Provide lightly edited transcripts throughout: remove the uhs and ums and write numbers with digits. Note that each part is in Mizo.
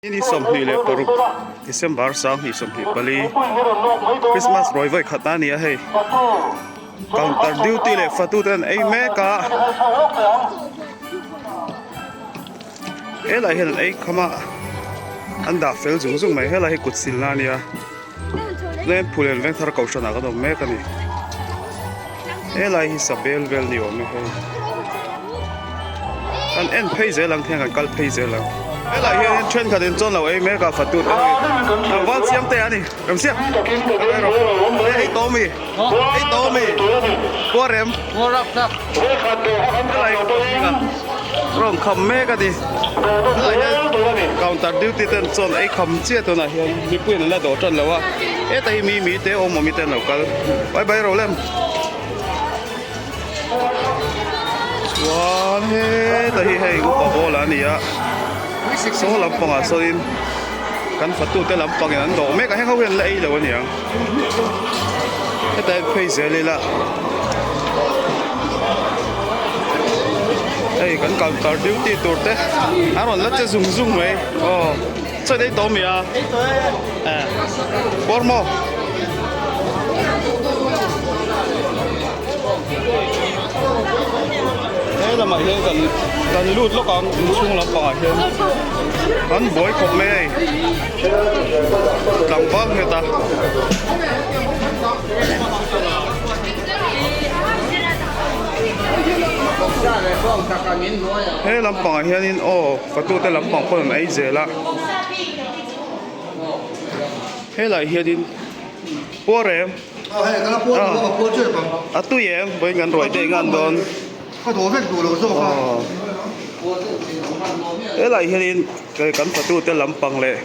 Ni 26 December 2024 Christmas ruai vawi khat a ni a hei counter duty leh fatu te an ei mek a helai hian an ei kham a an dah fel zung zung mai helai hi kut silna a nia tlem phullen veng thar kohhran ah kan awm mek a ni helai hi sabel vel ni awm e hei kan en phei zel ang khian kan kal phei zel ang helai hian thenkhat in chuan lo ei mek a fatu te hi tlangval siam te a ni rem siam ei tawh mi ei tawh mi khuarem helai rawn kham mek a ni helai hian counter duty ten chuan ei kham chiah tunah hian mipui an la dawh tan lo a heta hi mi mi te awm awm te an lo kal bai bai ro lem chuan heta hi hei upa ball a ni a saw lampangah sawnin kan fatute lampangin an dawh mek a heng ho hian an la ei lo a niang heta hian phei zel ila hei kan counter duty tur te a rawn la che zung zung mai aw chuan ei tawh mi a eh bawr maw. He lamah hian kan kan lut lawk ang inchhung lampangah hian an buai khawp mai a hei tlangval nghet a. He lampangah hianin aw fatute lampang pawn an ei zel a helaiah hianin puar em. A tui em vawiin kan ruai te ngan dawn helai hianin kan fatu te lampang leh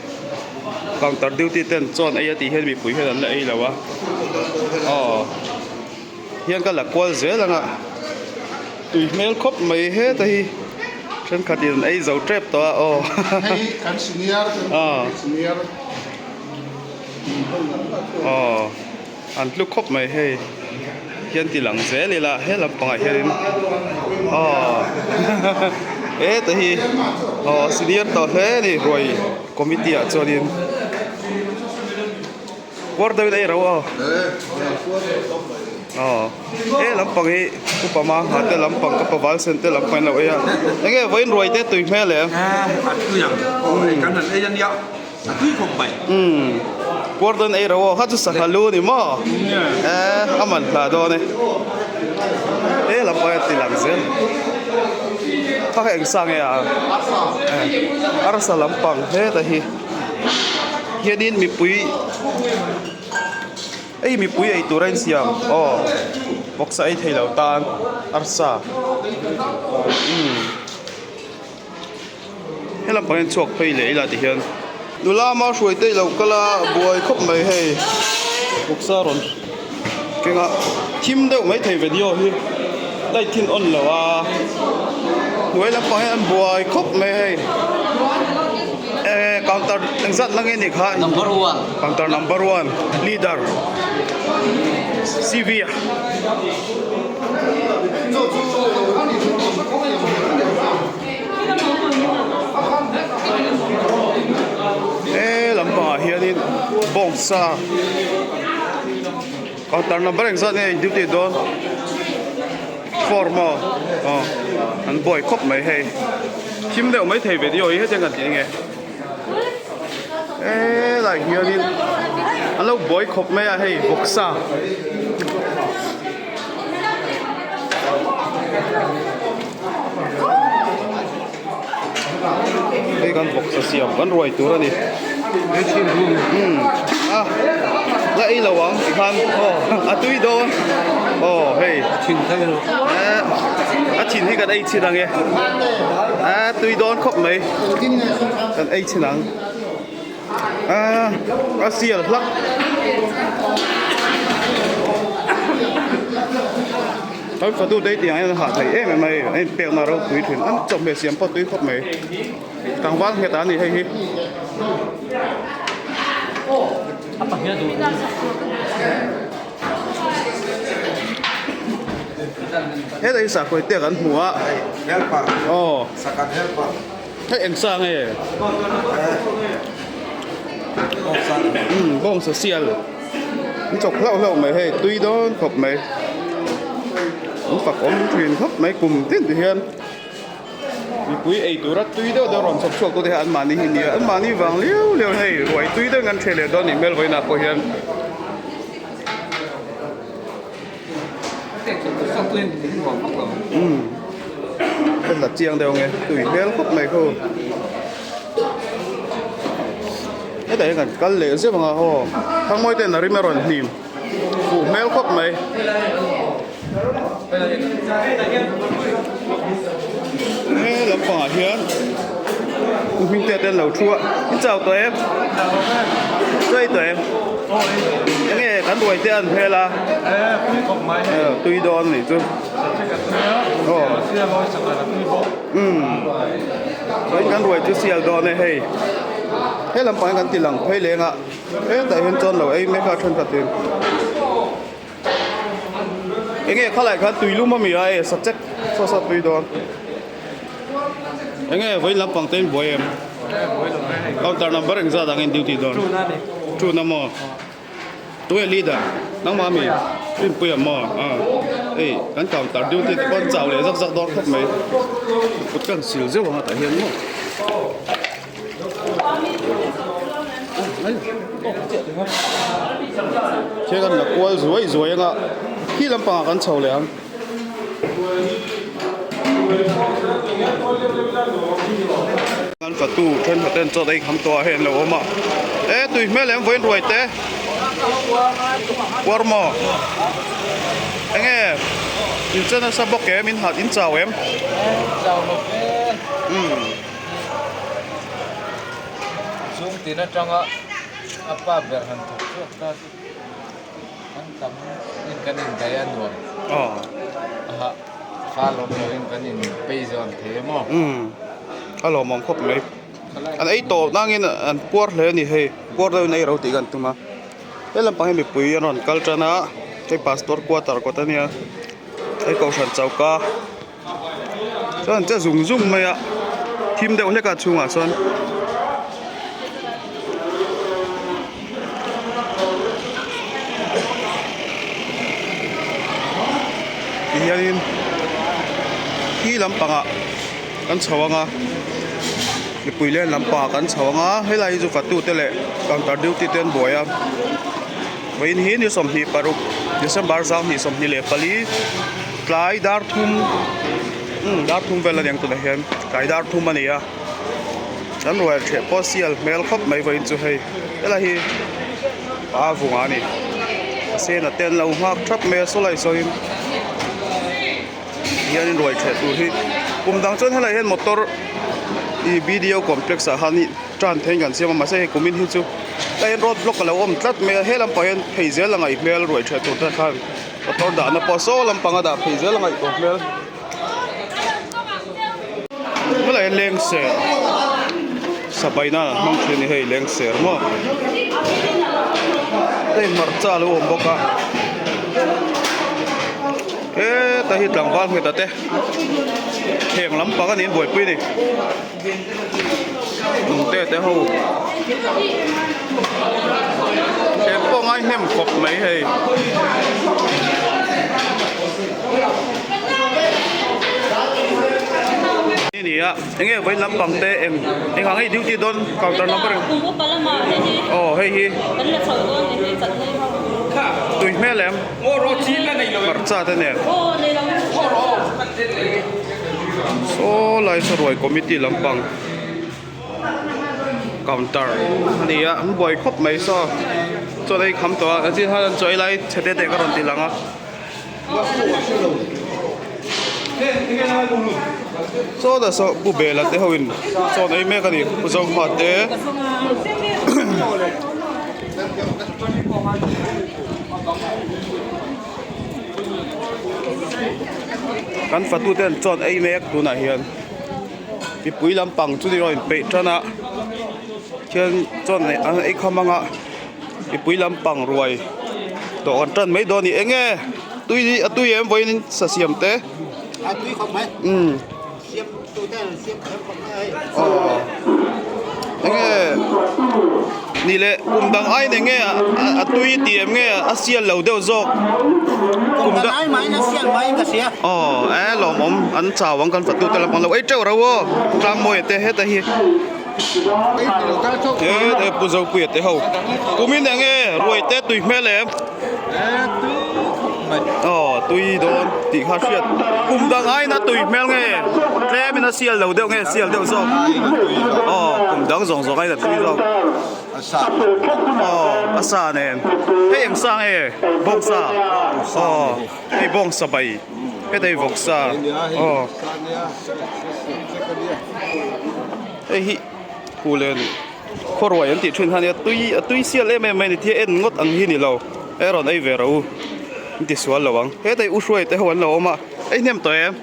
counter duty ten chuan ei a tih hian mipui hian an la ei lo a aw hian ka la kual zel ang a tui hmel khawp mai heta hi thenkhat in an ei zo tep tawh a aw. Aw an hlu khawp mai hei hian ti lang zel ila he lampangah hianin aw heta hi aw senior tawh hle a ni ruai committee ah chuanin puar deuhin a ei ro aw aw he lampang hi upa mangha te lampang ka paval sen te lampang an lo ei a enge vawiin ruai te tui hmel em. A tui khawp mai. Umm puar dawn ei ro aw kha chu sangha lu ni maw eh a man hla dawn e he lam pawh a ti lang zel kha kha eng sa nge a eh arsa lampang heta hi hianin mipui hei mipui ei tur a insiam aw vawksa ei thei lo tan arsa umm. He lampang hian chhuak phei leh ila ti hian nula ma hruai te ilo kal a buai khawp mai hei bawksa rawn keng a thim deuh mai thei video hi light hi an on lo a hnuai lampang hian an buai khawp mai hei eh counter engzat la nge ni kha number one counter number one leader C_V a. He lampangah hianin bawngsa counter number engzat nge duty dawn four maw aw an buai khawp mai hei thim deuh mai thei video hi hetiang kan tih enge helai hianin an lo buai khawp mai a hei vawksa. Hei kan vawksa siam kan ruai tur a ni umm a la ei lo ang tikhan aw a tui dawn aw hei eh a thin hi kan ei chhin ang e a tui dawn khawp mai kan ei chhin ang a a sial hlak. Kan fatu te tiang hian an hah thei em em a hei an inpekna ropui thin an chawhmeh siam pawh tui khawp mai tlangval nghet a ni hei hi. Helai hi sakhawi te kan hmu a aw. Hei eng sa nge? Umm bawngsa sial an chawk hlauh hlauh mai hei tui dawn khawp mai an fak awm thin khawp mai kum tin ti hian mipui ei tura tui deuh deuh rawn chhawp chhuak tu te hi an mahni hi nia an mahni vang liau liau hei ruai tui deuhin kan ṭheh leh dawn nih hmel vawiinah pawh hian. Umm ka hlat chiang deuh ange tui hmel khawp mai khu hetah hian kan kal leh zeuh ang a aw thangmawi ten a rim a rawn hnim fuh hmel khawp mai. He lampangah hian hming te an lo thu a in chau tawh em sawi tawh em enge kan ruai te an hmel a tui dawn a nih chu umm chuan kan ruai chu sial dawn e hei he lampang hi kan ti lang phei leng a hetah hian chuan lo ei mek a thenkhat in. Enge khalai khan tui lum ami a e sa chek saw saw tui dawn enge vawiin lampang te in buai em counter number eng zat ang in duty dawn chun a maw tunge leader nangmah ami rinpui ang maw a hei kan counter duty te pawh an chau leh zak zak dawn khawp mai kut kan sil zeuh ang a tah hian maw. Thil kan la kual zuai zuai anga khi lampangah kan chho leh ang. Kan fatu thenkhat ten chaw ei kham tawh ah hei an lo awm a e tui hmel em vawiin ruai te puar maw enge in che nasa bawk em in in chau em. Chung tin atanga a pa ber han thawk chhuak ta chu an tam in kan indaih a nuam a hah fa lawm lo in kan in pei zawn thei a maw. Umm a lawmawm khawp mai an ei tawh nangin an puar hle a ni hei puar deuhin ei ro tih kan tum a he lampang hi mipui an rawn kal tan a hei pastor quarter kawt a nia hei kohhran choka. Chuan che zung zung mai a thim deuh hlek a chhungah chuan ti hianin khi lampangah kan chho ang a mipui len lampangah kan chho ang a helai hi chu fatu te leh counter duty te an buai a vawiin hi ni 26 December 2024. Tlai dar thum umm dar thum vel a niang tunah hian tlai dar thum a ni a kan ruai ṭheh pawh sial hmel khawp mai vawiin chu hei helai hi a vung a ni a sen a te an lo nghak ṭhap mai a sawlai sawiin hianin ruai ṭheh tur hi kum dang chuan helai hian motor ih B D O complex ah khan ih tan theiin kan siam a mahse hei kumin hi chu helai hian road block a lo awm tlat mai a he lampang hian phei zel a ngaih hmel ruai ṭheh tur te khan. Motor dahna pawh saw lampang a dah phei zel a ngaihtuah hmel. Helai hian lengser sabaina an hmang thin a ni hei lengser maw hei hmarcha a lo awm bawk a heta hi tlangval nghet a te thleng lampang a ni an buaipui a ni. Nungte te ho eng pawh ngai hnem khawp mai hei. Ni ni a enge vawiin lampang te eng eng ang hei duty dawn counter number aw hei hi tui hmel em hmarcha te nen. Saw lai saw ruai committee lampang counter a ni a an buai khawp mai saw chuan hei kham tawh a a zir hian chaw ei lai chhe te te ka rawn ti lang a saw ta saw pu bela te ho in chaw an ei mek a ni pu zohma te. Kan fatu ten chaw an ei mek tunah hian mipui lampang chu ni rawn peih tan a khian chaw an ei kham ang a mipui lampang ruai tawh kan tan mai dawn a ni eng nge tui a tui em vawiin sa siam te umm aw eng nge. Ni leh kum dang ai nen nge a tui tih em nge a sial lo deuh zawk. Kum dang ai mahin a sial mahin ka hria. Aw e lawmawm an chau ang kan fatu te lampang lo ei teuh reuh aw Tlangmawia te heta hi. He Pu Zopuia te ho kumin eng nge ruai te tui hmel em? Aw tui dawn tih kha hriat kum dang aiin a tui hmel nge tlemin a sial lo deuh nge sial deuh zawk aw kum dang zawng zawng aiin a tui zawk aw a sa nen hei eng sa nge bawngsa aw hei bawngsa bai heta hi vawksa aw hei hi phul en. Khawruai an tih thin kha nia tui a tui sial em em mai a ni thil en ngawt ang hi ni lo e rawn ei ve rawh u an ti sual lo ang hetai u hruai te ho an lo awm a ei hnem tawh em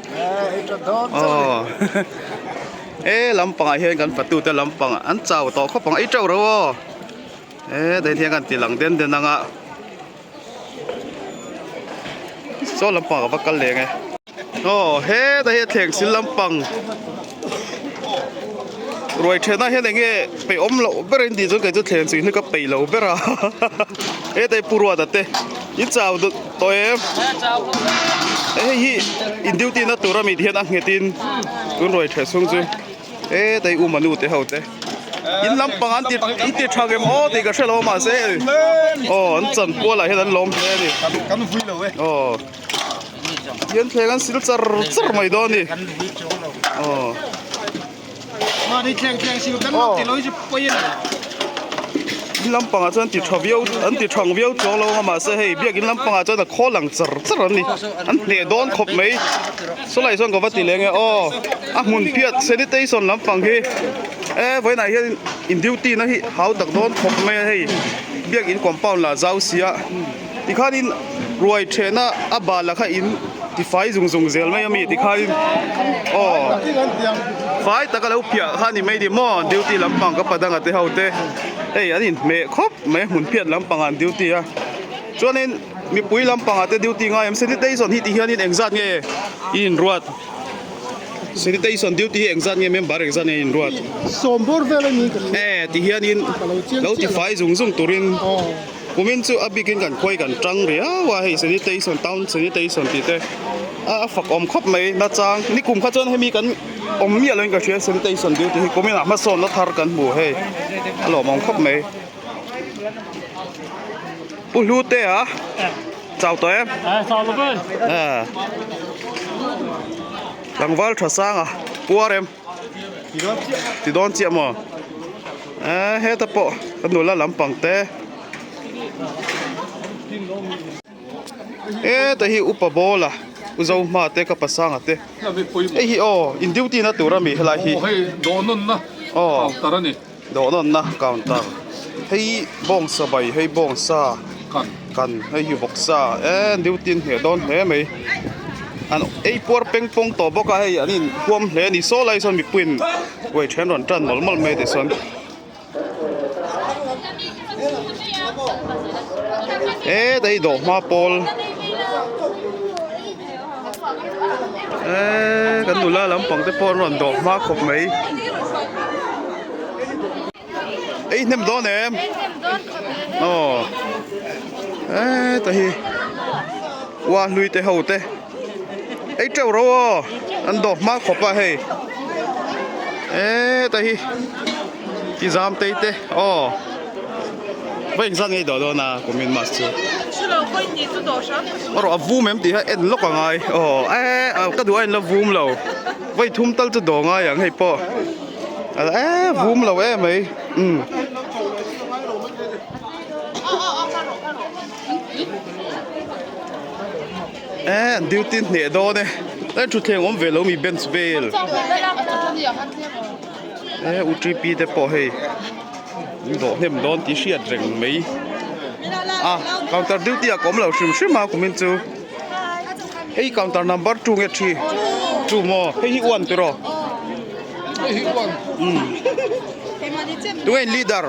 aw e lampangah hian kan fatu te lampang an chau tawh khawp ang ei teuh rawh u aw e tain hian kan ti lang den den ang a saw lampang ah ka va kal leng e aw hetai hi a thleng sil lampang. Ruai thenah hian eng nge peih awm loh ber in tih chuan kei chu thleng ching hi ka peih lo ber a hetai Pu Ruata te in chau duh tawh em hei hi in duty na tur ami ti hian a nghet in tun ruai theh chhung chu hetai U Manu te ho te in lampang an ti in ti tha ngem aw tih ka hre lo a mahse aw an chanpual ah hian an lawm hle a ni aw. Hian thleng an sil char char mai dawn a ni. Aw. In lampangah chuan ti tha viau an ti thang viau chuang lo ang a mahse hei biakin lampangah chuan a khawl ang char char an ni. An hneh dawn khawp mai. Sawlai chuan ka va ti leng e aw a hmun phiat sanitation lampang hi e vawiinah hian in duty na hi hau tak dawn khawp mai a hei biakin compound lah zau sia. Tikhanin ruai thehna a bal ah kha in tifai zung zung zel mai ami tikhanin aw fai taka lo phiah kha ni mai ni maw duty lampang ka padanga te ho te hei an inhmeh khawp mai hmun phiat lampang ah an duty a chuanin mipui lampang ah te duty ngai awm sanitation hi ti hianin engzat nge i inruat sanitation duty hi engzat nge member engzat nge i inruat sawmbawr vel a ni ka hria e ti hianin lo tifai zung zung turin. Kumin chu a bikin kan khuai kan tang riau a, hei sanitation town sanitation tih te a fak awm khawp mai nachang nikum kha chuan hemi kan awm miah loin ka hria sanitation duty hi kumin ah hmasawnna thar kan hmu hei a lawmawm khawp mai Pu Hlute a chau tawh em tlangval tha sanga puar em. Ti dawn chiah maw? Eee heta pawh ka nula lampang te heta hi upa bawla u zohma te ka pasanga te hei hi aw in duty na tur ami helai hi aw dawhnawnna counter hei bawngsa bai hei bawngsa kan hei hi vawksa eee duty an hneh dawn hle mai an ei puar peng pawng tawh bawk a hei an in huam hle a ni saw lai sawn mipuiin uai then rawn tan mawlh mawlh mai tichuan hetah hi dawhhma pawl eee kan nula lampang te pawh an rawn dawh hma khawp mai. Ei hnem dawn em? Aw heta hi ua hlui te ho te ei teuh ro aw an dawh hma khawp a hei heta hi ti zam tei te aw va engzat nge i dawh dawn a kumin mas chu erawh a vum em tih kha en lawk a ngai aw e ka duh a en la vum lo vawi thum tal chu dawh ngai ang hei pawh. E vum lo em mai umm e an duty hneh dawn e tlai thutthleng awm ve lo mi bench vel e u T P te pawh hei an dawh hnem dawn tih hriat reng mai a counter duty ah ka awm lo hrim hrim a kumin chu hei counter number 2 nge 3 2 maw hei hi 1 tiraw. Tunge in leader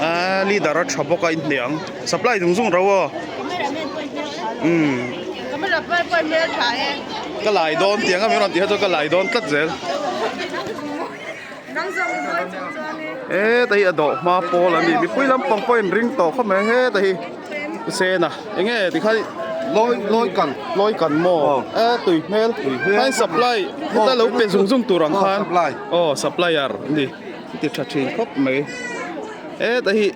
ah leader a tha bawk a inhne ang supply zung zung rau aw umm ka lai dawn tiang a min rawn tih kha chuan ka lai dawn tlat zel. Heta hi a dawh hma pawl a ni mipui lampang pawh in ring tawh khawp mai heta hi sena enge tikhan Lawi lawi kan lawi kan maw e tui hmel khan supply heta lo pe zung zung tur ang khan aw supplier a ni ti tha thin khawp mai heta hi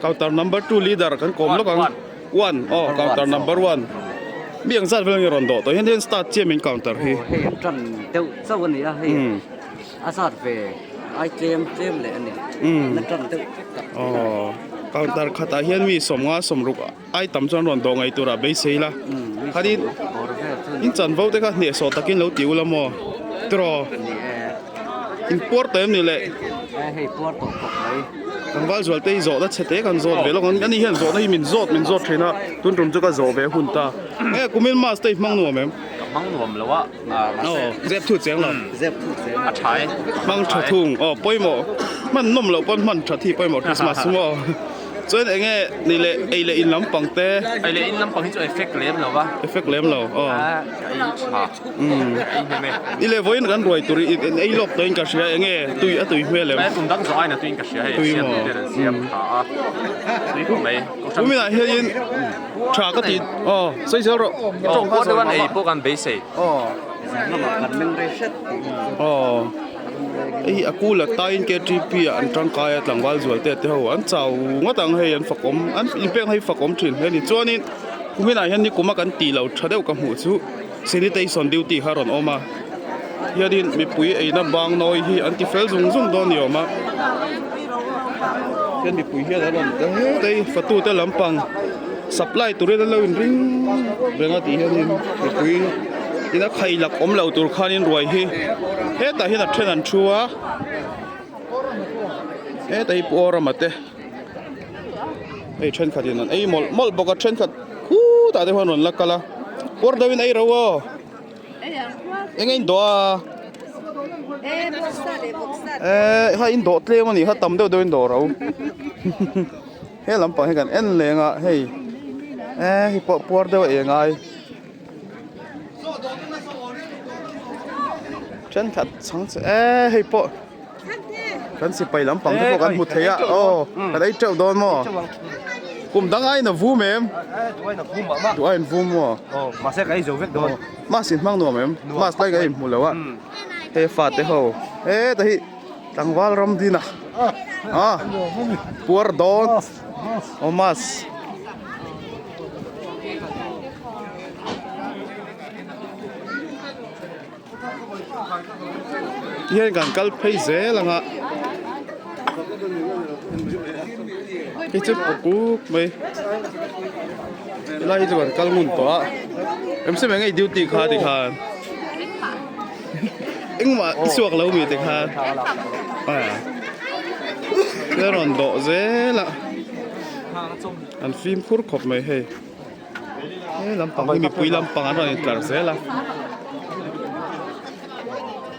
counter number 2 leader kan kawm lawk ang one aw counter number 1 mi ang zat vel nge rawn dawh tawh hian hian start chiam in counter hi hei an tan deuh chauh a ni a hei A zat ve ai tlem tlem leh a ni. Na tan deuh tak. Aw, counter khatah hian mi sawmnga sawmruk ai tam chuan rawn dawh ngei turah beisei la. Khanin in chanvo te kha hnehsawh takin lo ti ula maw? Tiraw? In puar tawh em ni le? Hei puar tawh khawp mai. Tlangval zual te hi zawhna chhe te kan zawt ve lawk ang. Ani hian zawhna hi min zawt min zawt thin a, tun tum chu ka zawh ve hun ta. Nge kumin mask te i hmang nuam em? Ka hmang nuam lo a. Aw, zep thu cheng lo. Zep thu cheng. A tha e. Hmang tha thung. Aw, pawimawh. Hman nawm loh pawn hman tha thi pawimawh Christmas chu maw. Chuan eng nge ni leh ei leh in lampang te. Ei leh in lampang hi chu effect lem lo va. Effect lem lo. Aw. A ei tha. Ei hnem e. I leh vawiin kan ruai tur in ei lawk tawhin ka hria eng nge tui a tui hmel em. Hmel tum dang zawh aiin a tuiin ka hria hei. Tui maw. Siam te an siam tha a. Tui khawp mai. Kuminah hianin Tha ka ti aw sawi zel rawh tawng kha sawi ei pawh kan beisei aw aw hei a kula tain KTP ah an tangkai a tlangval zual te te ho an chau ngawt ang hei an fakawm an inpek hei fakawm thin hle a ni chuanin kuminah hian nikuma kan tih loh tha deuh ka hmuh chu sanitation duty kha a rawn awm a hianin mipui eina bang nawi hi an ti fel zung zung dawn ni awm a hian mipui hian an rawn tel hle mai fatute lampang supply turin an lo inring reng a tih hianin mipui ina khai lak awm lo tur khanin ruai hi hetah hian a then an thu a hetah hi pu Awrama te hei thenkhatin an ei mawlh mawlh bawk a thenkhat khutah te huan rawn la kal a puar deuhin ei ro aw. Eng a in dawh a? Eh, ha in dawh tlem a ni, ha tam deuh deuh in dawh ro. He lampang hi kan en leng a, hei eh hei pawh puar deuh a eng ai. Thenkhat chhang che eh hei pawh kan sipai lampang te pawh kan hmu thei a, aw kan ei teuh dawn maw? Kum dang aiin a vum em? Duh aiin vum maw? Aw mahse ka ei zo vek dawn. Mask in hmang nuam em? Mask lai ka ei hmu lo a. He fate ho heta hi tlangval ram din a ah puar dawn aw mask. Tihian kan kal phei zel ang a hei chu pukuk mai helai hi chu kan kal ngun tawh a remsem eng nge duty kha ti khan engmah i chhuak lo mi ti khan a a rawn dawh zel a an fimkhur khawp mai hei. He lampang hi mipui lampang an rawn intlar zel a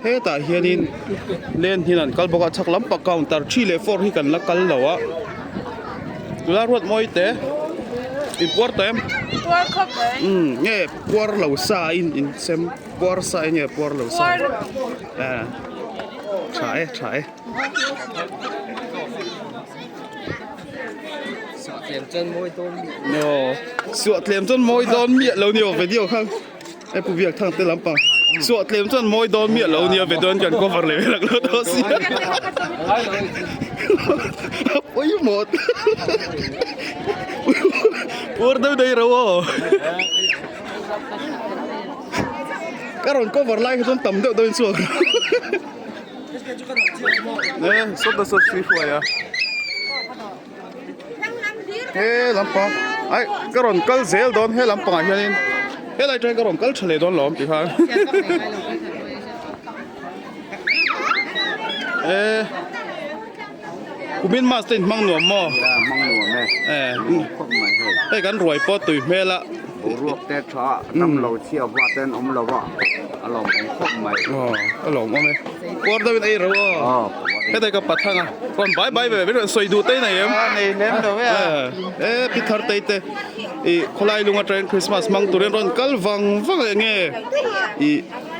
hetah hianin lane hian an kal bawk a chhak lampang counter 3 leh 4 hi kan la kal lo a tuna ruat mawi te in puar tawh em puar khawp mai umm nge puar lo sa in in sem puar sa in nge puar lo sa eh tha e tha e. Suah tlem chuan mawi dawn miah lo. Suah tlem chuan mawi dawn miah lo ni aw video kha e pu biak thang te lampang suah tlem chuan mawi dawn miah lo nia video an kan cover leh vel lo dawn sia pawimawh puar deuh daih ro aw ka rawn cover lai kha chuan tam deuh deuhin chhuak e sawta saw sui hruai a. He lampang ai ka rawn kal zel dawn he lampangah hianin helai atang hian ka rawn kal tha leh dawn lo tih kha e kumin mask te in hmang nuam maw hmang nuam e hei kan ruai pawh tui hmel a boruak te tha dam lo chhia va te an awm lo a a lawm awm khawp mai aw a lawm awm e puar deuhin ei ro aw heta ka pathang a rawn bai bai ve ve sawi duh te nei em nei lem lo e e pi thar tei te i khawlai lung atangin Christmas hmang turin rawn kal vang vang eng nge i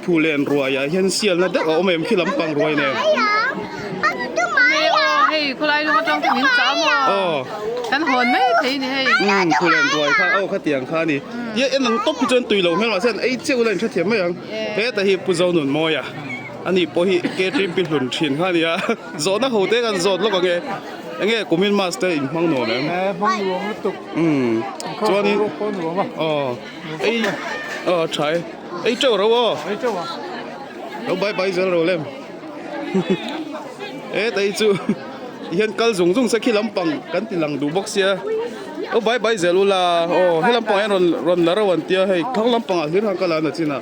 phulen ruai ah hian sialna deuh a awm em khi lampang ruai nen hei. Aw. Kan hawn mai thei ni hei. Umm phulen ruai kha aw khatiang kha a ni. Tia en ang tawp hi chuan tui lo hmel mahse an ei chiah ula inhrethiam mai ang. Heta hi Pu Zonunmawia ani pawh hi KTP hlun thin kha a ni a. Zawhna ho te kan zawt lawk ang e. Enge kumin mass te in hmang nuam em? Hmang nuam lutuk. Umm chuanin aw ei aw tha e. Ei teuh ro aw. Ei teuh a. Lo bye bye zel ro lem. Heta hi chu hian kal zung zung se khi lampang kan ti lang duh bawk sia. Lo bye bye zel ula aw he lampang hian rawn rawn la reuh an tia hei thlang lampangah hlir han kal a na chin ah.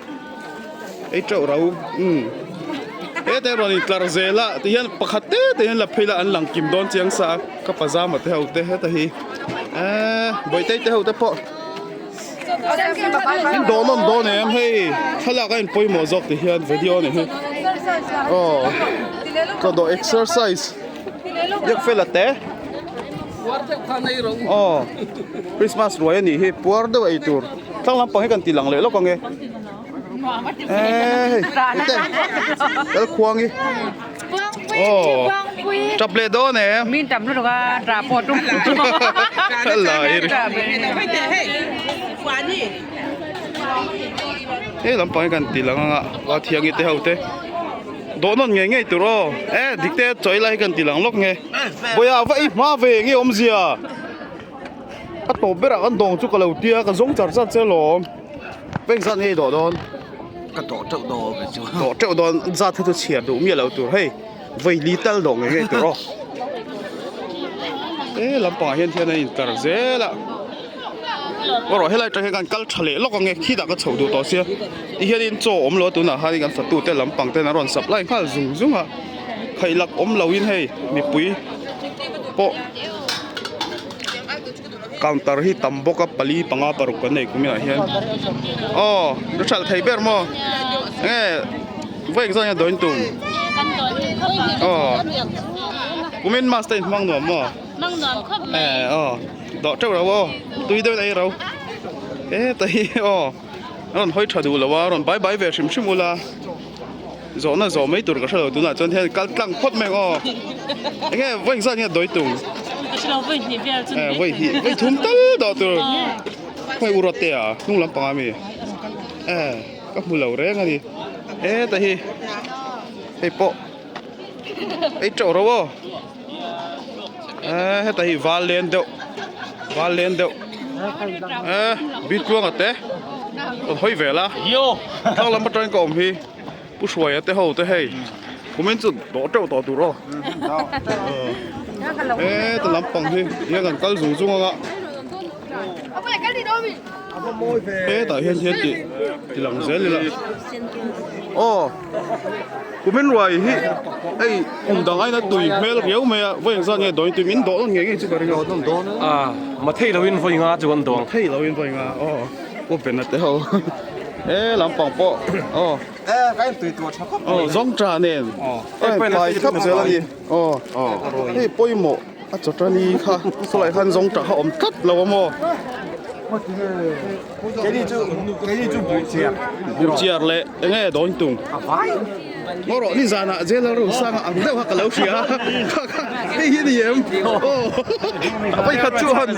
Ei teuh ro umm heta hi rawn in tlar zel a ti hian pakhat te te hian la phei la an lang kim dawn chiang sa a ka pajama te ho te heta hi eee bawihte te ho te pawh in dawh nawn dawn em hei thlalak a in pawimawh zawk ti hian video a ni hi aw ka dawh exercise biak fela te aw christmas ruai a nih hi puar deuh ei tur thlang lampang hi kan ti lang leh lawk ang e. Eee hei ute kal khuang hi aw tap leh dawn em min tap lutuk a tah pawh tum hei lampang hi kan ti lang anga va thiangi te ho te dawh nawn ngei ngei tur aw e dik te chawi lai hi kan ti lang lawk nge vawiah va ei hma ve nge awmzia a tawp berah kan dawng chu ka lo tia ka zawng char char che lawm. Peng zat ngei dawh dawn. Ka dawh teuh dawn ve chu. Dawh teuh dawn zat hi chu chhiar duh miah lo tur hei vawi li tal dawh ngei ngei tur aw. He lampangah hian hian a intlar zel a. Aw rawh helai atang hian kan kal tha leh lawk ang e khitah ka chhoh duh tawh sia. Tihianin chaw awm lo a tunah khanin kan fatute lampang ten an rawn supply nghal zung zung a. Khaih lak awm loin hei mipui pawh. Counter hi tam bawk a pali panga paruk kan nei kuminah hian aw lu hralh thei ber maw enge vawi engzah nge dawn tum aw kumin mass te in hmang nuam maw eh aw dawh teuh lo aw tui deuhin a ei ro heta hi aw a rawn hawi tha duh lo a rawn bai bai ve hrim hrim ula. Zawhna zawh mai tur ka hrelo tunah chuan hian kal tlang phawt mai ang aw. Enge vawi engzat nge dawi tum? Vawi hnih vel chu. Eh vawi hnih vawi thum tal dawh tur. Khawi u rawt te a hnung lampang ah mi? Eh ka hmu lo reng a ni. Heta hi hei pawh ei teuh ro aw. Eh heta hi val len deuh val len deuh eh Bitluanga te rawn hawi vel a thlang lam atangin ka awm hi Pu Hruaia te ho te hei kumin chu dawh teuh tawh tur aw heta lampang hi hian kan kal zung zung anga hetah hian hian tih ti lang zel ila aw. Kumin ruai hi hei kum dang aina tui hmel riau mai a, vawi engzat nge dawn tui min dawh nawn ngei ngei chu ka ring a. A, ma thei loin vawi nga chu an dawng. Ma thei loin vawi nga aw, Pu Bena te ho he lampang pawh aw. E ka en tui tur tha khawp mai. Aw zawng tha nen a in pai thlap zel a ni aw, hei pawimawh a chawtani kha sawlai khan zawng tha kha awm tlat lo a maw. Buhchiar leh enge dawn tum maw rawh ni zanah jail a room sanga ang deuh kha ka lo hria kha kha hei hi a ni em aw hawi khat chu han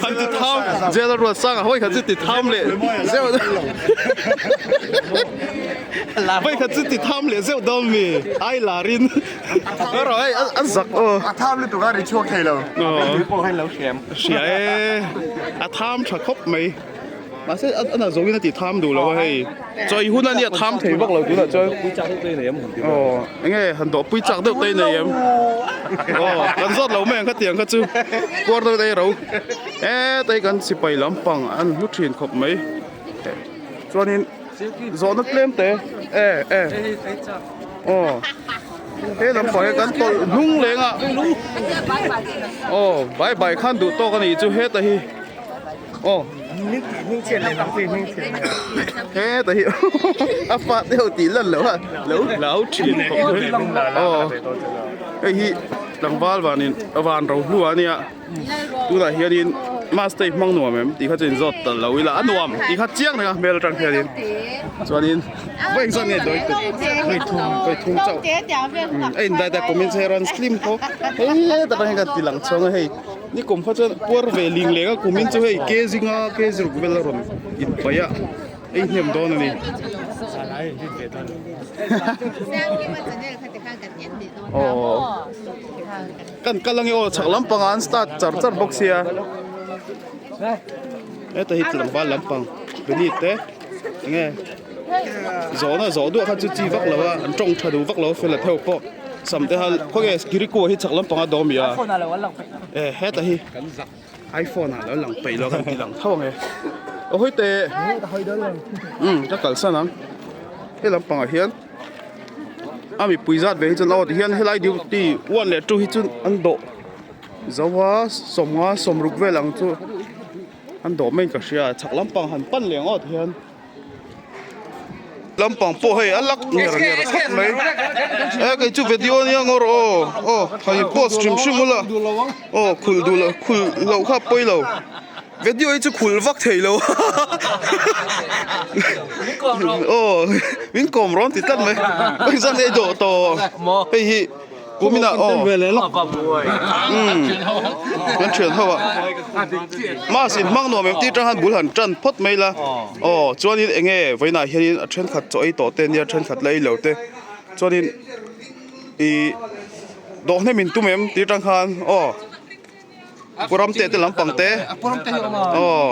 han ti tham jail a ruat sanga hawi khat chu ti tham leh zeuh hawi khat chu ti tham leh zeuh dawn mi ai larin rawh hei a zak aw a tham lutuk a ri chhuak thei lo Hria e, a tham tha khawp mai. Mahse a na zawngin a ti tham duh lo a hei. Chawi hun a nia tham thei vak lo tunah chuan. Aw, enge han dawh pui chak deuh te i nei em? Aw, kan zawt lo mai ang khatiang kha chu. Puar deuh te i ro. E, tei kan sipai lampang an hlu thin khawp mai. Chuanin zawhna tlem te e e aw he lampang hi kan tawlh hnung leng a aw bai bai khan duh tawk a nih chu heta hi aw heta hi a fa deuh tih lan loh a lo hlau thin khawp mai aw hei hi tlangval vanin a van ro hluah a nia. Tunah hianin mass te hmang nuam em tih kha chu inzawt ta lo ila a nuam tih kha chiang reng a hmel atang hianin chuanin vawi engzat nge dawi tum vawi thum vawi thum chauh a indai ta kumin chu hei rawn slim tho hei hetah hian kan ti lang chhuang a hei. Ni kum kha chuan puar ve ling leng a kumin chu hei kg nga kg ruk vel a rawn inpaih a ei hnem dawn a ni. Aw kan kal ange aw chhak lampangah an start char char bawk sia heta hi tlangval lampang Benny te enge zawhna zawh duah kha chu chi vak lo a an tawng tha duh vak lo fel a theuh pawh sam te kha khawnge kiriku hi chhak lampangah dawm i a e heta hi iphone ah lo lang peih lo kan ti lang tho ang e aw hawi teh umm ka kalsan ang he lampangah hian a mipui zat ve hi chuan aw tihian helai duty one leh two hi chu an dawh zo a sawmnga sawmruk vel ang chu. An dawh mai in ka hria chhak lampang han pan leh ngawt hian lampang pawh hei a lak nger nger khawp mai e kei chu video ania ngawr aw aw han in post hrim hrim ula aw khul duh loh khul loh kha pawi lo video hi chu khul vak thei lo aw min kawm rawn ti tlat mai hei zan ei dawh tawh hei hi. Kumina aw umm kan thian ho a mass in hmang nuam em tih atang khan bul han tan phawt mai ila aw chuanin eng nge vawiinah hianin a thenkhat chaw ei tawh te nia thenkhat la ei lo te chuanin ih dawh hnem in tum em tih atang khan aw pu ramte te lampang te aw.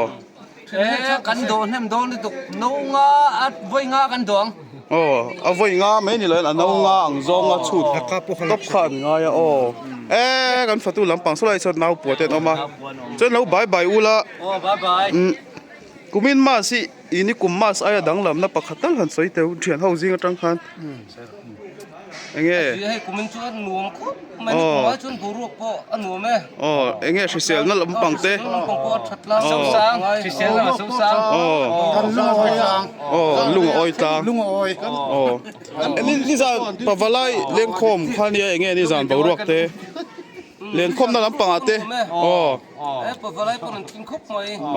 Kan dawh hnem dawn lutuk no nga a vawi nga kan dawh ang. Aw a vawi nga mai ni loin a no nga ang zawnga chhut tawp kha an ngai a aw e kan fatu lampang saw lai sawn nau pua te an awm a chuan lo bye bye ula kumin mass hi ini kum mass aia danglamna pakhat tal han sawi teu thian ho zing atang khan. Enge? Hei kumin chu a nuam khawp mai ni kumah chuan boruak pawh a nuam e. Aw enge hriselna lampang te. Hriselna lampang pawh a that tlang. Sosang hriselna a sosang. Aw aw lung a awi tlang. Lung a awi. Aw nizan pavalai lengkhawm kha nia enge nizan boruak te. Lenkhawmna lampangah te aw.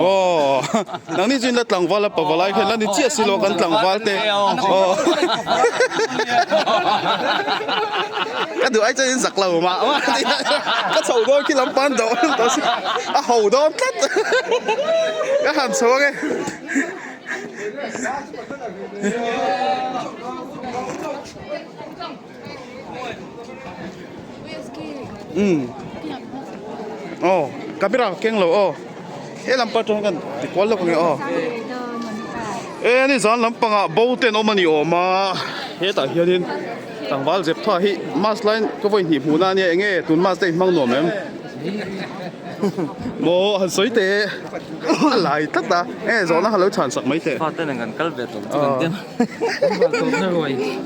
Aw nangni chu inla tlangval a pavalai khan la ni chiah si lo kan tlangval te aw. Ka duh ai chuan in zak lo mah mah ka chho dawn khi lampan dawh a ho dawn tlat ka han chho ange. Umm aw camera keng lo aw he lam pawh atang hian ti kual lawk ang e aw e ni zan lampangah bo te an awm a ni awm a hetah hianin tlangval zep tha hi mask lai ka vawi hnih hmuhna ania enge tun mask te inhmang nuam em maw han sawi teh a lai tlat a e zawhna kha lo chhan sak mai teh. Fate nen kan kal ve tawp chu kan ti a.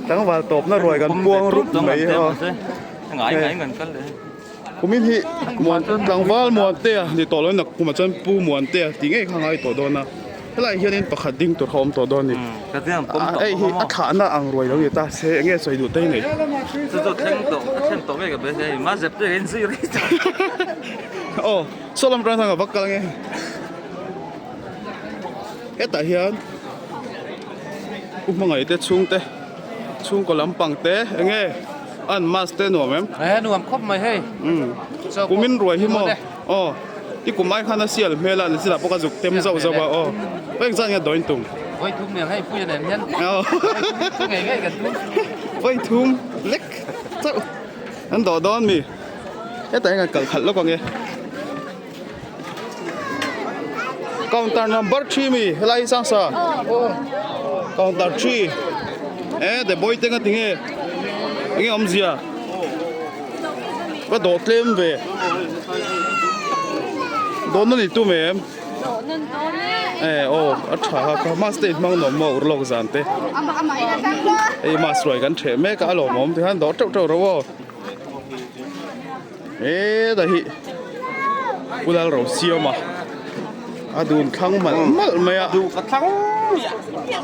Tlangval tawpna ruai kan puang rup mai a. Kumin hi muan tlangval Muantea ni tawh loin kumah chuan Pu Muantea tih ngei kha a ngai tawh dawn a. Helaiah hianin pakhat ding tur kha a awm tawh dawn a ni. Hei hi a thlahna ang ruai lo ni ta se eng nge sawi duh te hi nei. Aw saw lam atang hian ka va kal ange. Hetah hian u hmangaih te chhungte chhungkaw lampang te enge an mask te nuam em e nuam khawp mai hei umm kumin ruai hi maw aw i kum ai khan a sial hmel a ni chilah pawh ka zuk tem zauh zauh a aw eng zat nge dawin tum vawi thum nen hei puia nen hian aw ngei ngei kan tum vawi thum lek chauh an dawh dawn mi hetah hian kan kal khalh lawk ang e. Counter number 3 mi helai hi sang sa counter 3 e the boy te nga tinge enge awmzia ka dawh tlem ve dawn na ni tum em e aw a tha kha ka mask te in hmang nuam maw urlawk zan te hei mask ruai kan theh mek a a lawmawm tikhan dawh teuh teuh ro aw. Heta hi Pu Lalrosiama a dun thlang malh malh mai a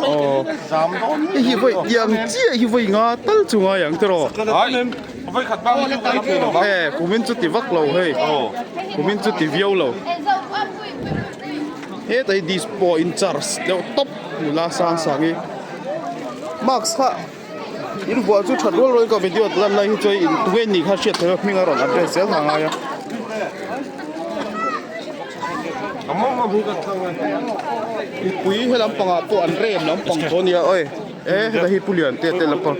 aw hei hi vawi tiang chiah hi vawi nga tal chu ngai ang tiraw e kumin chu ti vak lo hei kumin chu ti viau lo heta hi dispo in charge deuh tawp nula sang sang hi mask kha. In vuah chu that rual rual ka video lan lai hi chuan in tunge nih kha hriat theih a hming a rawn address zel kha a ngai a. Mipui he lampangah pawh an rem lampang tawh ania oi e heta hi pu lian te te lampang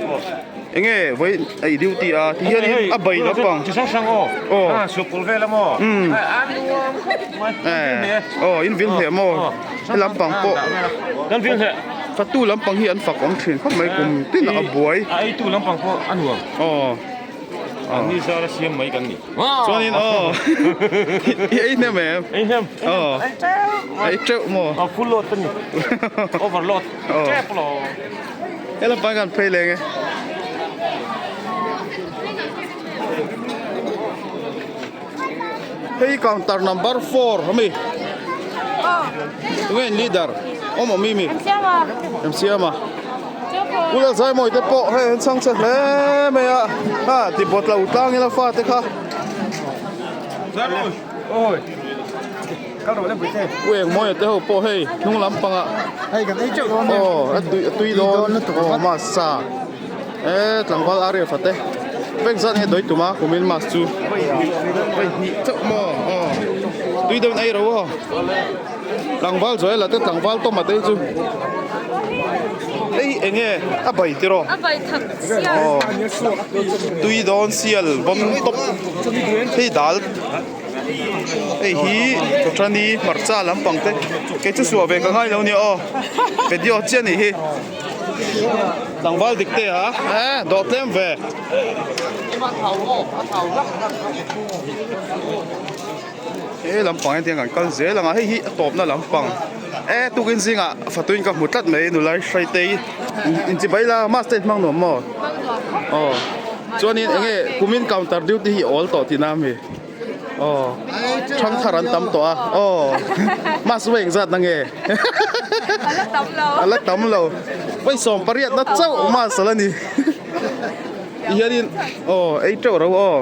enge vawi a i duty a ti hianin a bai lampang chi hrang hrang aw aw a suah vel a maw umm aw in vil hle maw he lampang pawh kan vil hle fatu lampang hi an fak awm thin khawp mai kum tin a buai a eitu lampang pawh a nuam aw An ni zara siam mai kan ni. Chuanin aw i ei hnem em? Ei hnem. Aw. Ei teuh. Ei teuh maw? Aw full load ka ni. Overload. Tep lo. He lam pan kan phei leng e. Hei counter number 4 hami. Tunge in leader? Awm awm mi mi? Em siam a. Ula zai mawi te pawh hei an chhang che hle mai a. Ha ti bawt lo tlang ila fa te kha. U eng mawi te ho pawh hei hnung lampang ah. Aw a tui dawn aw masa. E tlangval Ariel fate bank zat nge dawih tum a kumin mask chu hei hnih chauh maw aw tui deuhin ei ro aw tlangval Joel-a te tlangval Tom-a te hi chu hei eng nge a bai tiraw a bai thak sial aw tui dawn sial bawm tawp hei dal hei hi Tawṭani hmarcha lampang te kei chu suah ve ka ngai lo nia aw video chiah a nih hi. Tlangval dik te a e dawh tlem ve. He lampang hian tiang kan kal zel ang a hei hi a tawpna lampang e tukin zingah fatuin ka hmu tlat mai nula hrai te hi inchibai la mask te hmang nuam maw aw chuanin enge kumin counter duty hi awl tawh tihna ami. Aw thangthar an tam tawh a aw mask va engzat na nge a la tam lo a la tam lo vawi sawm pariat na chauh mask a la ni ti hianin aw ei teuh ro aw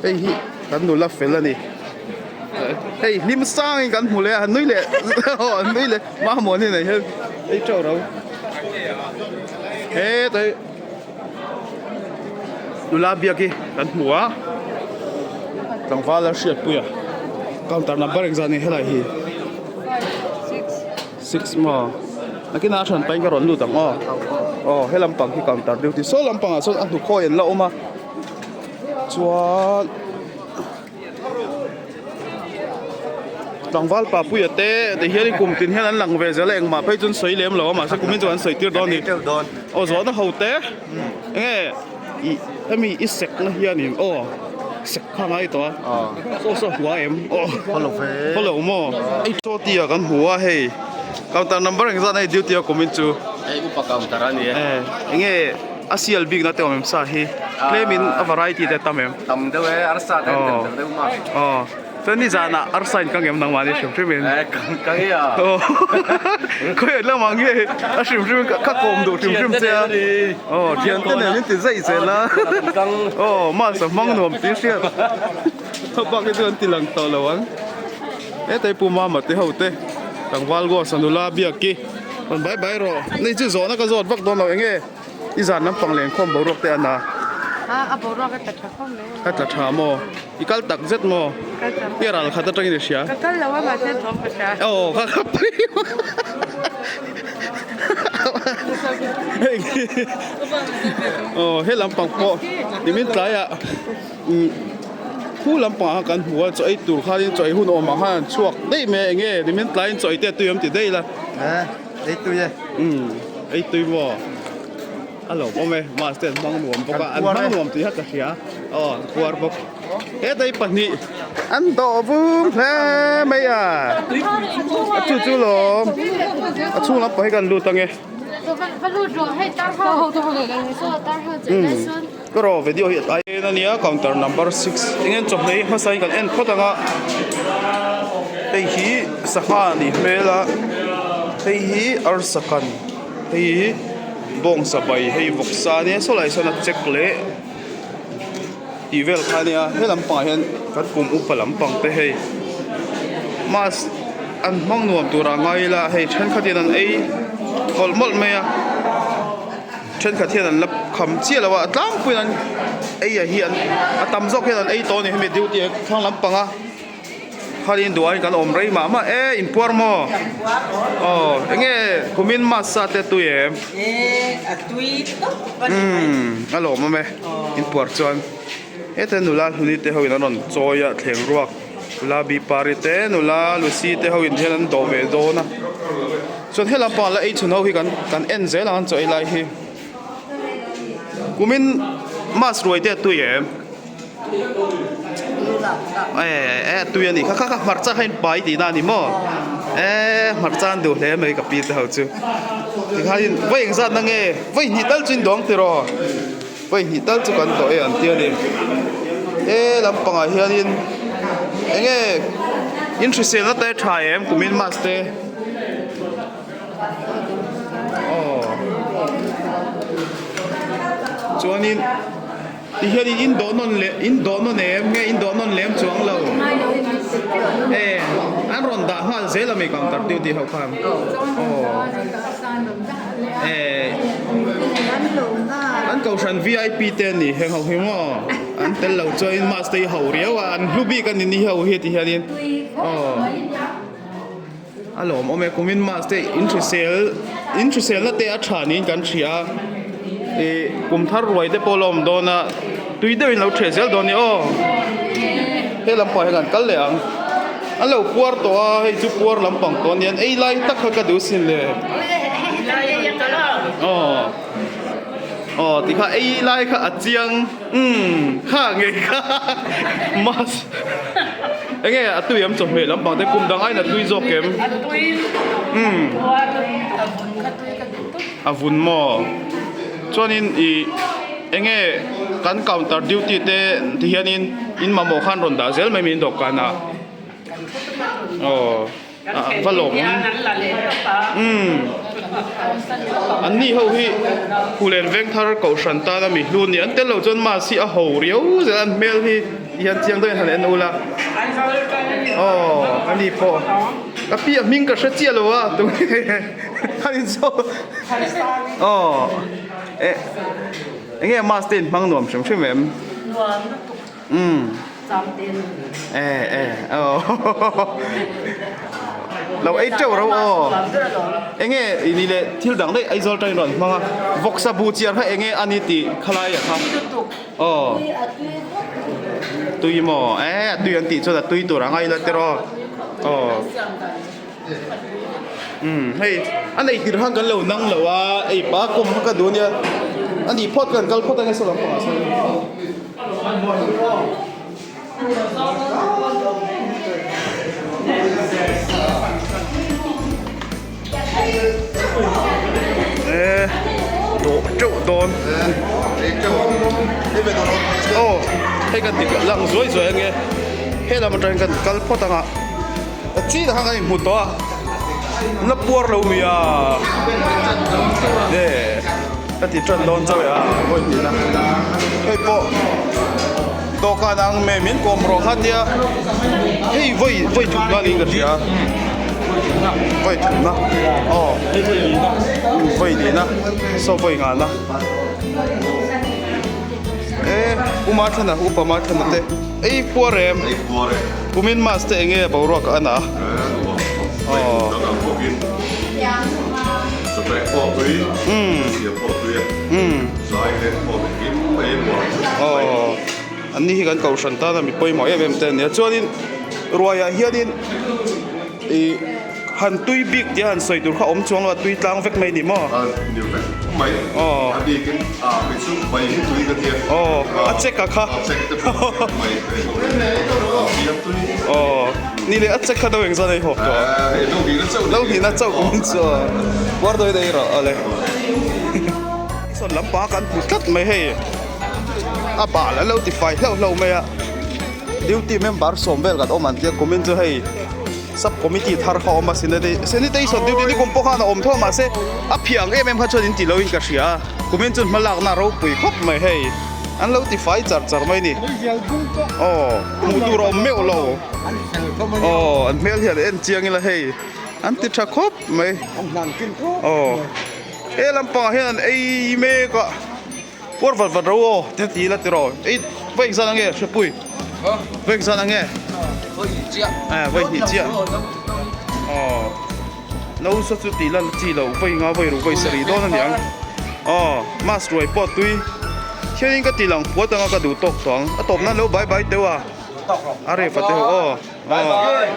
hei hi kan nula fel a ni hei hlim sangin kan hmu leh a han nui leh aw an nui leh mamawh ni nei hian ei teuh ro hetah hi. Nula biak hi kan hmu a tlangval a hriatpui a counter number engzah nge helai hi six maw nakinah a hran pahin ka rawn lut ang aw aw he lampang hi counter duty saw lampangah sawn a hnukhawi an la awm a chuan. Tlangval Papuia te ti hian kum tin hian an lang ve zel a engmah phei chu an sawi lem lo a mahse kumin chu an sawi tir dawn a ni aw zawhna ho te enge ih hemi i sek na hianin aw sek kha ngai tawh a saw saw hua em aw haw lo maw hei chaw tia kan hmu a hei counter number engzat a hei duty a kumin chu hei upa counter a ni e enge a sial bikna te awm em sa hi tlemin a variety te a tam em. Tam deuh e, arsa te an tel tel deuh mah. Aw, chuan nizanah arsa in ka ngem nangmah ni hrim hrim in. Eh, ka nge a. Aw, khawiah lamah nge a hrim hrim in ka kawm duh hrim hrim che a. Aw, thian te nen in ti zaih zel a. Aw, mask a hmang nuam tih hriat. Bak hi chu an ti lang tawh lo ang. Hetei Pu Mama te ho te, tlangval Gosa nula biak hi. Rawn bai bai rawh. Nei chu zawhna ka zawt vak dawn lo eng nge. I zan lampang leng khawm boruak te a na. A a boruak a tla tha khawm mai. A tla tha maw? I kal tak zet maw? Kal tak. I ral khat atangin i hria. Ka kal lo a mahse thawm ka hria. Aw ka ka pui. Aw he lampang pawh nimin tlaiah khu lampangah khan kan hmu a chaw ei tur khanin chaw ei hun awmah khan an chhuak daih mai a enge nimin tlaiin chaw ei te a tui awm ti daih ila. Ei tui e. Umm ei tui maw? A lo awm e, mask te an hmang nuam bawk a, an hmang nuam tih kha ka hria, aw an puar bawk. Hetei pahnih an dawh vum hle mai a, a chu chu lawm, a chhung lampang hi kan lut ange. Umm ka raw video hi a tlai en ania counter number 6 eng chawhmeh hi hmasa in kan en phawt anga hei hi sangha a nih hmel a hei hi arsa kan hei hi bawngsa bai hei vawksa ania saw lai sawn a check leh tih vel kha ania he lampangah hian kan kum upa lampang te hei mask an hmang nuam turah ngai ila hei thenkhatin an ei mawlh mawlh mai a. Thenkhat hian an la kham chiah lo a, a tlangpuiin an ei ah hi an a tam zawk hian an ei tawh a ni hemi duty ah thlang lampanga Khalin duain kan awm rei mah mah e, inpuar maw? Aw, enge kumin mass a te tui em? E, a tui tawp a ni mai. Umm, a lawmawm e, inpuar chuan. Heta nula hluni te ho in an rawn chawi a, thleng ruak nula Bipari te, nula Lucy te ho in hian an dawh ve dawn a. Chuan he lampang la ei chhun ho hi kan kan en zel ang an chaw ei lai hi. Kumin mass ruai te a tui em? E tui a ni kha kha kha hmarcha kha in pai tihna a ni maw e hmarcha an duh hle mai ka pi te ho chu tikhain vawi engzat na nge vawi hnih tal chu in dawng tiraw vawi hnih tal chu kan dawh e an tia ni he lampangah hianin enge in hriselna te tha em kumin mass te aw chuanin. Ti hian in indawh nawn leh indawh nawn em nge indawh nawn lem chuang lo e an rawn dah nghal zel a mi counter duty ho khan aw e an kohhran vip te a ni heng ho hi maw an tel lo chuan in mask te hi ho riau a an hlu bik a ni ni ho hi ti hian in aw. A lawmawm e, kumin mass te in hrisel in hriselna te a tha niin kan hria a, ih kum thar ruai te pawh a la awm dawn a, tui deuhin lo ṭheh zel dawn a ni aw. He lampang hian an kal leh ang, an lo puar tawh a, hei chu puar lampang tawh a nia, an ei lai tak kha ka duh sin le. Aw aw tikha ei lai kha a chiang. Umm kha ngei kha mass enge a tui am chawhmeh lampang te kum dang aiin a tui zawk em umm a vun maw chuanin ih enge kan counter duty te ti hianin in mamawh khan rawn dah zel mai min dawhkan ah aw. Va lawm awm umm an ni ho hi Hulen Vengthar Kohhran tana mi hlu a ni an tel lo chuan mass hi a ho riau zel a an hmel hi ti hian chiang deuhin han en ula aw a ni pawh ka pi a hming ka hre chiah lo a tunge han insaw aw eh enge mass te in hmang nuam hrim hrim em. Umm eh eh aw lo ei teuh ro aw enge i ni leh thil dang daih Aizawl tangin rawn hmang a vawksa bu chiar kha enge a ni tih khalai ah kha aw tui maw eh a tui an tih chuan a tui tur ang a ila tiraw aw umm hei a nei tir khan kan lo nang lo a ei pa kawm kha ka duh a nia a nih phawt kan kal phawt ange saw lampangah sawn. E dawh teuh dawn aw hei kan ti lang zuai zuai ange helam atangin kan kal phawt ang a a chin ah khan kan inhmu tawh a la puar lo mi a e. Ka ti tan dawn chauh e a vawi hnih na hei pawh dawhkan ang me min kawm rawh kha tia hei vawi vawi thum na niin ka hria vawi thum na aw vawi lih na saw vawi ngah na e uma thlan a upa ma thlan a te ei puar em kumin mass te enge boruak a na aw. Aw an ni hi kan kohhran tana mi pawimawh em em te a nia chuanin ruaiah hianin ih han tui bik tia han sawi tur kha a awm chuang lo a tui tlang vek mai a ni maw aw aw a check a kha aw. Ni leh a che kha deuh engzat a i hawp tawh a? Lo hnihna chauh kum chu a puar dawi daih rawh awle. Sawn lampang kan hmu tlat mai hei a bal an lo ti fai hlauh hlauh mai a duty member sawm vel kan awm an tia kumin chu hei sub committee thar kha a awm a sanitation duty ni kum pawh khan a awm tho a mahse a phiah ang em em kha chuan in ti lo in ka hria a kumin chu hmalakna a ropui khawp mai hei. An lo ti fai char char mai ni. Aw, hmuh tur a awm meuh lo. Aw, an hmel hian en chiang ila hei. An ti tha khawp mai. Aw, he lampangah hian an ei mek a. Puar vat vat ro aw, ti ti ila tiraw. Ei, va engzan ange Hrepui? Va engzan ange? Eh vawi hnih chiah. Aw no sa chu tih lan chi lo vawi nga vawi ruk vawi sarih dawn a niang. Aw mass ruai pawh tui khianin ka ti lang puat anga ka duh tawk tawh ang. A tawp nan lo bye bye teuh a. A ref a teuh aw. Aw.